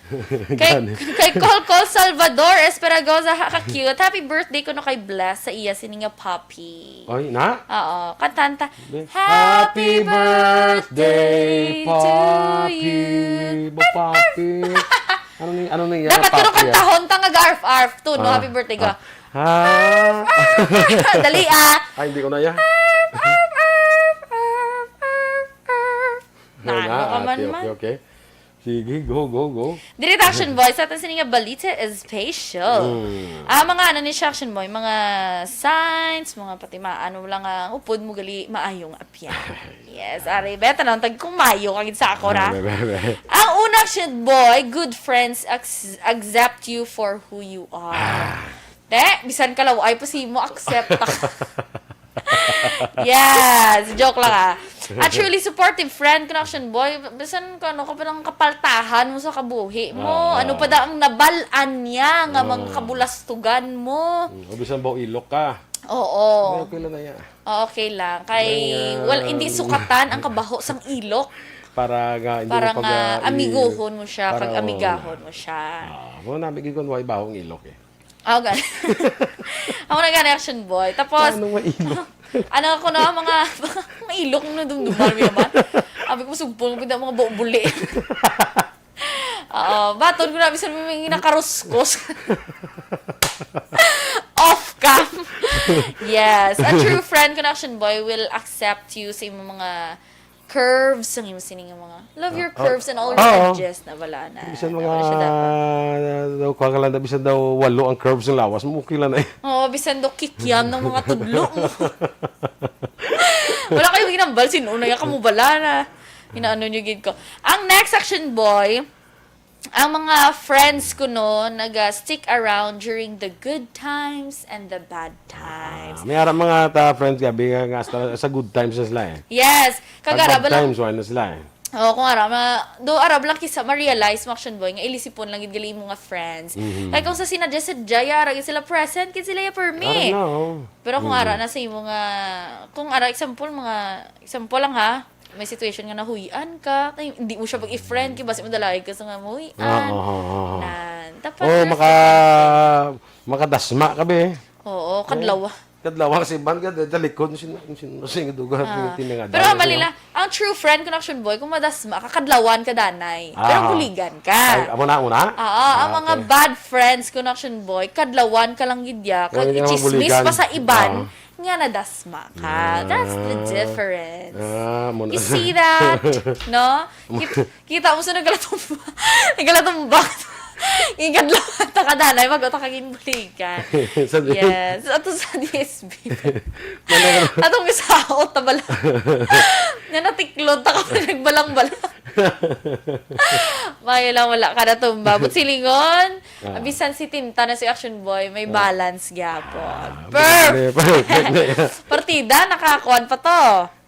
Kay, Gani. Kay Col Col Salvador Esperagoza, ha, ka-cute. Happy birthday ko no kay Bless sa iya sini nga puppy. Oy, na? Oo, kantanta. Be- Happy birthday to you. Bo Papi. Ano ni ano ni Dapat ko Papi, ah? Kantahon ta nga arf-arf to, no? Ah, Happy birthday ko. Ah. Ah. Dali, ah. Ay, hindi ko na yan. Arf, arf, arf, arf, arf. Na, ano ka man okay, man? Okay, okay. Sige, go, go, go. Diri ta, Action Boy, sa aton sini nga balita is special. Mm. Ah, mga ano ni siya, Action Boy, mga signs, mga pati mga ano lang ang upod mo gali maayong apyan. Yes, ari, beta lang, tag kumayo kagid sa ako, ra. Be, be, be. Ang una, Action Boy, good friends ex- accept you for who you are. Ah. Te, bisan ka law, ay pa si mo accept. Yes, joke lang, ah. A truly supportive friend ko na, Action Boy. Bisan ko ano ka pa ng kapaltahan mo sa kabuhi mo. Ah. Ano pa da ang nabalan niya nga Ah. mga kabulastugan mo? Mm, o bisan ba ilok ka? Oo. Okay lang na yan. Okay lang. Kay, Ayan. Well, hindi sukatan ang kabaho sang ilok. Para nga hindi Para mo pag- nga ah, i- amiguhon mo siya, para, kag oh. Amigahon mo siya. Ah, mo na bigay ko why bahong ilok eh. Oh, gan. Ako na gani, Action Boy. Tapos, Anong mailok? Ano ako na, mga, mga ilok na dumdumal mo naman. Sabi ko, sugpo mo, mga bubuli. Oo, baton ko na, bisan may nakaruskos. Off cam. Yes, a true friend ko na, Action Boy, will accept you sa imong mga curves, ang imong sining mga, love your curves and all your Oo. edges na wala na. Bisan Na mga wala siya dapat. daw kuha ka lang daw, bisan daw walo ang curves ng lawas mo, okay lang na eh. Oo, bisan do kikiam ng mga tudlo mo. Wala kayo ginambal, sino na yan, kamubala na. Inaano nyo gid ko. Ang next, Action Boy, Ang mga friends ko, no, naga-stick around during the good times and the bad times. Ah, may ara mga ta friends gabi nga, nga sa, sa good times na sila eh. Yes, Pag kagara bad ba lang. Times, wala na sila eh. Oh, kung ara ma do ara ba lang kisa ma-realize mo, Action Boy, nga ilisipon lang gid gali mo nga friends. Kay kung sa sinadya-sadya, ara gid sila present, gid sila ya for Ara me. na, oh. Pero kung ara na sa imo nga, kung ara example, mga example lang ha, may situation nga nahuy-an ka, kay hindi mo siya pag-i-friend, kay basi madalaig ka sa nga mahuy-an. Ah, oo, oo, oo. Nan, Oh, tapos, maka makadasma ka be. Oo, kadlawa. Kadlawa kasi ban ka talikod sin sin sin duga Ah. tinangad. Pero malila, ang true friend ko na, Action Boy, kung madasma ka, kadlawan ka danay. Pero Ah. buligan ka. Ay, amo na, amo na? Oo, ang Ah, mga okay. Bad friends ko na, Action Boy, kadlawan ka lang gid ya. Kung Kag hindi ka i-chismis mabuligan. pa sa iban Ah. nga nadasma ka. That's the Ah. difference. Ah, mo na. You see that? No? Kit- kita mo sa nagalatumba. Nagalatumba. Ikadlawan ta ka danay, mag-uta ka ginbuligan. Sa di- Yes. Ato sa D S B. Atong isaot ta bala. Nga natiklod ta ka pa nagbalang-balang. Mayo lang wala ka natumba. But silingon, Ah. bisan si Tinta na si Action Boy, may balance gyapon. Ah, Perfect! perfect na yan. Partida, nakakuan pa to.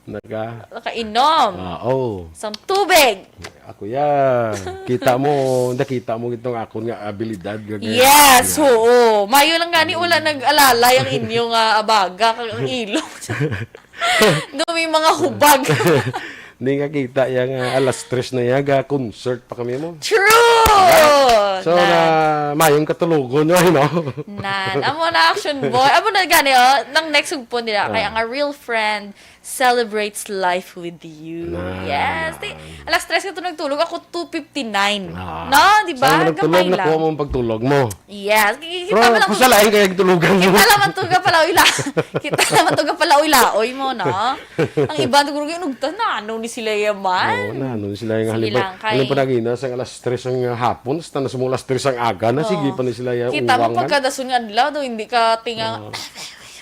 Naka, Nakainom. ah, oh. Sa tubig. Ako ya, kita mo, nakita mo itong akon nga abilidad. Nga, nga- Yes, oo. Mayo lang gani wala nag-alalay ang inyo nga abaga kag ang ilong. Do may mga hubag. Hindi nga kita ya nga alas tres na ya, ga concert pa kami mo. True! So, na, mayong katulogon nyo, no? Nan, amo na, Action Boy. Amo na gani, oh. Nang next ugpon nila, kay Ah. ang a real friend celebrates life with you. Nan. Yes. Ti, alas tres ka to nagtulog, ako two fifty-nine. Ah. No, di ba? Saan mo nagtulog? Gamay lang. Nakuha mo ang pagtulog mo. Yes. Ki-, kita Pero, mo lang. pusalain kaya yung tulugan mo. Kita naman to ka palaoy-la-, kita naman to ka palaoy-laoy mo, no? Ang iba to guro yung nugtan na, ano ni sila yaman? Oo, na, ano sila yung Sige halimbawa, lang, kay halimbawa na gina, sa alas tres ang, ah, hapon, sa tanas mo alas tres ang aga, na sige Oo. pa ni sila yung Kita mo uwang man. pagkadason nga adlaw, daw hindi ka tinga. Oo.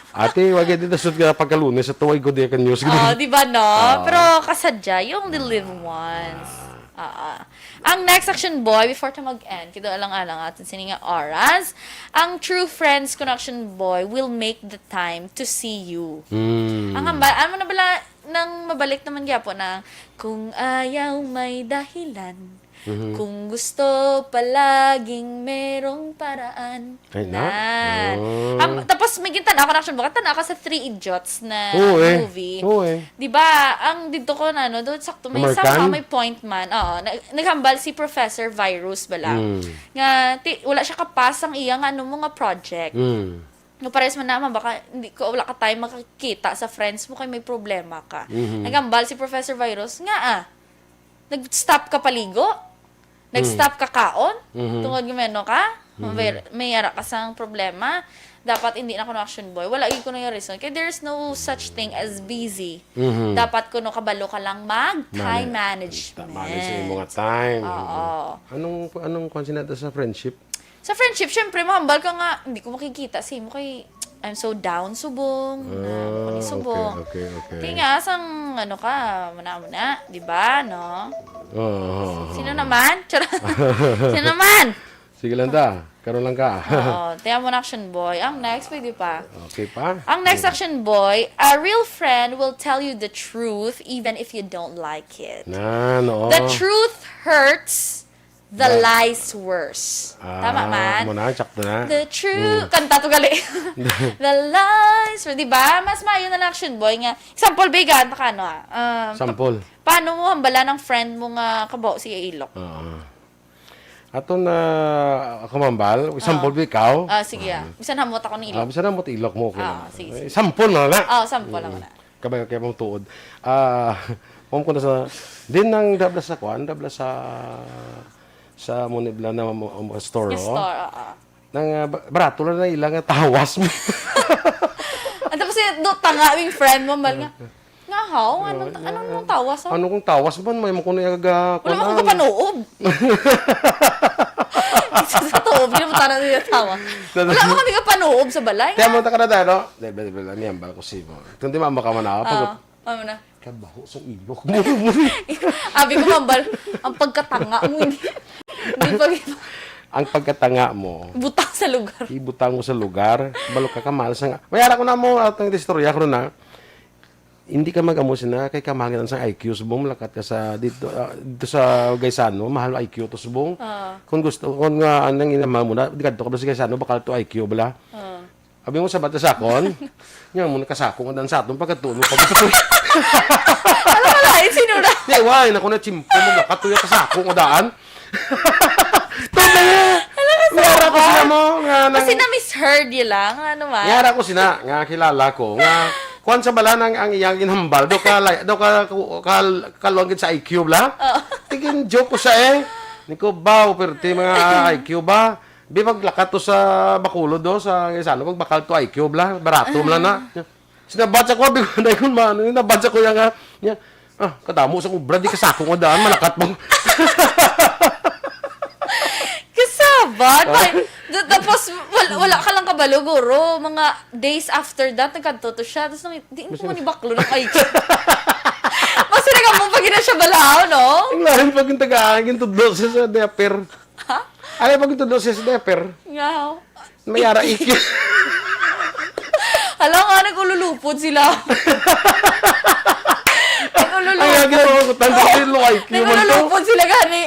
Ate, wag yung dasot nga pagkalunes sa tuway ko di ka news. Oh, di ba, no? Oo. Pero kasadya, you only live once. Oo. Ang next, Action Boy, before ta mag-end, kita lang alang atin sini nga oras, ang true friends ko na, Action Boy, will make the time to see you. Hmm. Ang hambal, ano na bala, nang mabalik naman gyapo na, kung ayaw may dahilan, Mhm. kung gusto palaging merong paraan. Ay, na? Nan. Oh. Am, tapos may gintan ako na, Action Boy, tan-aw ka sa Three Idiots na Oo, eh. movie. Oo, eh. Di ba, ang dito ko na, no, doon sakto may American? Somehow may point man. Oo, nag- naghambal si Professor Virus bala. Mm. Nga, ti, wala siya kapas ang iya nga, ano mo nga project. Mm. No, pares man naman, baka hindi ko, wala ka time makakita sa friends mo kay may problema ka. Mhm. Naghambal si Professor Virus nga, ah, nag-stop ka paligo? Nag-stop ka kaon? Mhm. Tungod nga may ano ka? May, may ara ka sang problema? Dapat hindi na kuno, Action Boy. Wala gyud kuno yung reason. Kay there's no such thing as busy. Mhm. Dapat kuno kabalo ka lang mag time management. Manage sa imong time. Oo. Anong anong kwan sila sa friendship? Sa friendship, syempre, mahambal ka nga, hindi ko makikita sa imo kay I'm so down subong, na Ah, ako ni subong. Okay, okay, okay. Kaya nga, sang ano ka, muna-muna, di ba, no? Oo, oo, oo. Sino naman? Charot. Sino naman? Sige lang ta. Karon lang ka. Oo, tiyan mo na, Action Boy. Ang next, pwede pa. Okay pa? Ang next, Action Boy, a real friend will tell you the truth even if you don't like it. Na, no. The truth hurts, the lies worse. Ah, Tama man? Mo na, sakto na. The truth. Kanta to gali. The lies. Di ba? Mas maayo na lang, Action Boy, nga. Example, Vega, ano ka, ano, ah? Um, Sample. Paano mo hambala ng friend mo nga kabaw siya ilok? Oo. Ato na, ako mambal, sample ba ikaw? Ah, sige, ah. Bisan hamot ako ng Ah, ilok. Bisan hamot ilok mo, okay Ah, lang. sige, Eh, sige. Sample na na. Ah, sample lang na. Kabay kay mong tuod. Ah, mom ko na sa, din nang dabla sa kuan, dabla sa, sa mo ni bla na mo, mo store, Yes, oh. Store, oo. Nang, ah, ba- barato lang na ilang tawas mo. At tapos yung do, tanga yung friend mo, mal nga, nga, how? Ano, ano mong tawas, oh? Ano kung tawas mo, may mo kuno yung aga, Wala mo kung kapanuob. Sa tuob, hindi mo tanan niya tawa. Wala mo kung kapanuob sa balay, Kaya ha? mo takara tayo, no? Dahil, dahil, dahil, niyambal ko si mo. Kung di mambal ka man ako, pag Ah, ano na? kabaho sa ilok mo. Abi ko, mambal, ang pagkatanga mo, hindi. Di ba, ang pagkatanga mo, butang sa lugar. Ibutang mo sa lugar, balo ka kamal sa nga. Mayara ko na mo, at ang istorya ko na, hindi ka mag-amo sina, kay kamangin sa I Q, subong malakat ka sa, dito, ah, dito sa Gaisano, mahal I Q to, subong. Ah. Kung gusto, kung nga, anang inama mo na, di kadto ka ba sa Gaisano, bakal to I Q, bala? Ah. Abi mo sa bata sa akon, nya mo nakasako nga daan sa aton pagkatuon mo pagkatuon. Alam mo lain, sino na? Di, why? Naku na, chimpo mo, makatuya ka sa ako nga daan. Tama na. Alam mo, Yara ko sila mo, nga nang Kasi na-misheard yun lang, ano man? Yara ko sina, nga kilala ko, nga kuwan sa bala nang ang iyang ginhambal, do ka, lay- do ka, ka, ka, kalwang gid sa I Q, bla? Oo. Tigin joke ko siya eh. Niko, baw, pero ti mga I Q ba? Di, paglakat to sa Bacolod, do, sa Gaisano, pagbakal to I Q, bla, barato man lang na. Sinabat sa ko, abi ko, "Dai ko man, sinabat sa ko yan nga, niya, ah, kadamo sa kubra, di ka sako nga daan, malakat mo." Kasabat? Ah. Ay, da- tapos, wal- wala ka lang kabalo, guro. Mga days after that, nagkadto to siya. Tapos, nang, di mo Basta man ibaklo ng I Q. Mas nagamo pa gina siya balaw, no? Ang lain pag yung tagaan, yung tudlo siya sa diaper. Ha? Ay, pag yung tudlo siya sa diaper. Nga, oh. Mayara iki. Hala nga, nag-ululupod sila. Nag-ululupod. Ay, lagi na ako, tanda ko yung low I Q man to. Nag-ululupod sila, gani.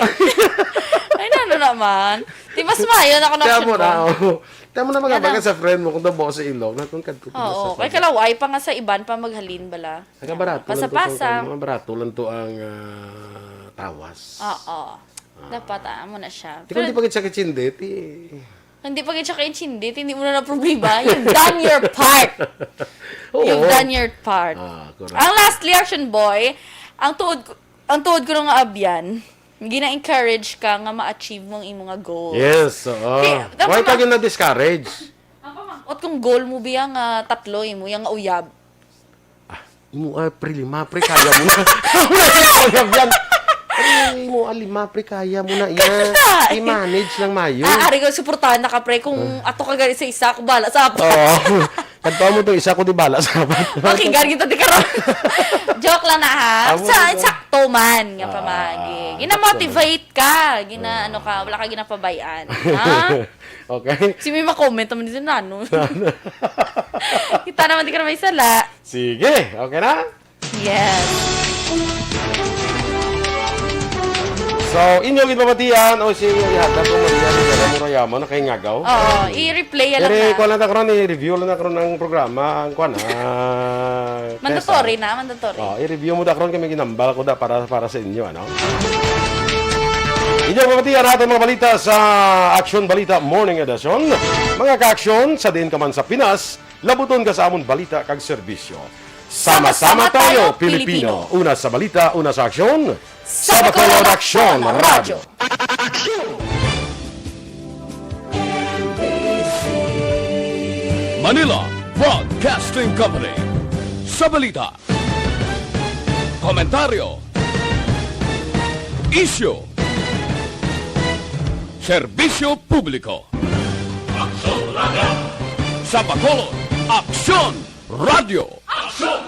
Ay, nano naman. Di mas mayo na ako Kaya mo na, nag-football. Oh. Kaya mo na Yan magabagan ang sa friend mo kung tabo sa ilog. Natungkad ko Oo, sa kay friend. Kalaway pa nga sa iban pa maghalin bala. Nagabarato lang to sa Pasang-pasang. Mga barato lang to ang, ah, tawas. Oo. Ah. Dapat, ah, amo na siya. Di ko Pero hindi pa gid siya kachindi, ti. Hindi pa gid siya kaintindi, hindi mo na na problema. You've done your part. Oo. You've done your part. Ah, correct. Ang lastly, Action Boy, ang tuod ko, ang tuod ko nga abyan, gina-encourage ka nga ma-achieve mo ang imo nga goals. Yes, oo. Kaya, Why tama ka ba? Yun na-discourage? Ang pamangkot kung goal mo biya nga tatlo imo, yang nga uyab. Ah, imo, ah, pre, lima, pre, kaya mo na. Wala na yung pagkabyan. Pre, imo, ah, lima, pre, kaya mo na. Iya, Kaya, eh. I-manage lang mayo. Ah, ari ko, suportahan na ka, pre. Kung Ah. ato ka gani sa isa, ako bala sa apat. Oo. Kadto mo to, isa ko di bala sa apat. Pakinggan kita, di karon. Joke lang na, ha? Amo Sa, na to. Sakto man, nga Ah, pamagi. sakto Gina-motivate ka. Gina, Ah. ano ka, wala ka ginapabayaan. Ha? Okay. Si may ma-comment naman dito na, ano? Kita naman, di ka na may sala. Sige, okay na? Yes. So, inyo gid mabatian, o si Rihata, kung Maria, ni Dela Murayama, nakahingagaw. Oo, i-replay lang Pero na. Kuha lang ta karon, i-review lang na karon ang programa, ang kuha na, Mandatory Tessa. Na, mandatory. Oh, i-review mo da karon kami ginambal ko da para, para sa inyo, ano? Inyo mabatian natin mga balita sa Action Balita Morning Edition. Mga ka-action, sa diin ka man sa Pinas, labuton ka sa amon balita kag serbisyo. Sama-sama tayo, Pilipino. Una sa balita, una sa aksyon. Sa Bacolod Aksyon Radyo. Manila Broadcasting Company. Sa balita, komentaryo, isyu, serbisyo publiko. Aksyon Radyo. Sa Bacolod, Aksyon Radyo. Aksyon